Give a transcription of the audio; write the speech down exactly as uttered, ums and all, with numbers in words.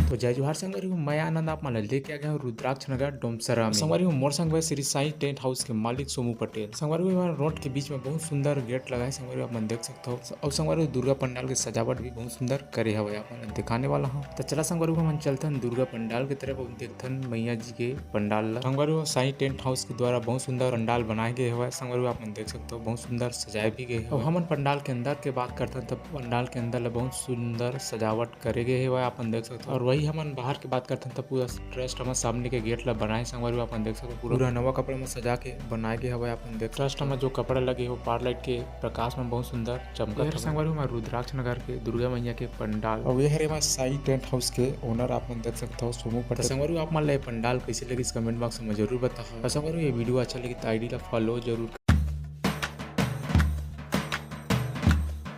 तो जय जोहार संगवारी हो, मैं आनंद आप मन ला लेके आ गया हूँ रुद्राक्ष नगर डोमसरा में। संगवारी हो, मोर संग भाई श्री साईं टेंट हाउस के मालिक सोमू पटेल। संगवारी हो, हमर रोड के बीच में बहुत सुंदर गेट लगा है। संगवारी हो, आप मन देख सकते हो। और संगवारी हो, दुर्गा पंडाल के सजावट भी बहुत सुंदर करे हवे, आप मन ला दिखाने वाला हूँ। तो चला संगवारी हो, हमन चलथन दुर्गा पंडाल के तरफ और देखथन मैया जी के पंडाल ला। संगवारी हो, साईं टेंट हाउस के द्वारा बहुत सुंदर पंडाल बनाए गए हवे। संगवारी हो, आप मन देख सकते हो, बहुत सुंदर सजाए भी गए हवे। हमन पंडाल के अंदर के बात करथन, तब पंडाल के अंदर ला बहुत सुंदर सजावट करे गए हवे, आप मन देख सकते हो। और वही हमन बाहर के बात करथन, तब पूरा ट्रस्ट हमर सामने के गेट ला बनाए, संगवारी हो, आप मन देख सकते हो, पूरा नवा कपड़ा में सजा के बनाए गए हवे, आप मन देख सकते हो। ट्रस्ट में जो कपड़ा लगे हो, पार लाइट के प्रकाश में बहुत सुंदर चमकत हवे। संगवारी हो, हमर रुद्राक्ष नगर के दुर्गा मैया के पंडाल, और ये हरे हमर साईं टेंट हाउस के ओनर, आप मन देख सकते हो, सोमू पटेल। संगवारी हो, आप मन ला ये पंडाल कैसे लगिस, कमेंट बॉक्स में जरूर बताओ। और संगवारी हो, ये वीडियो अच्छा लगे तो आईडी ला फॉलो जरूर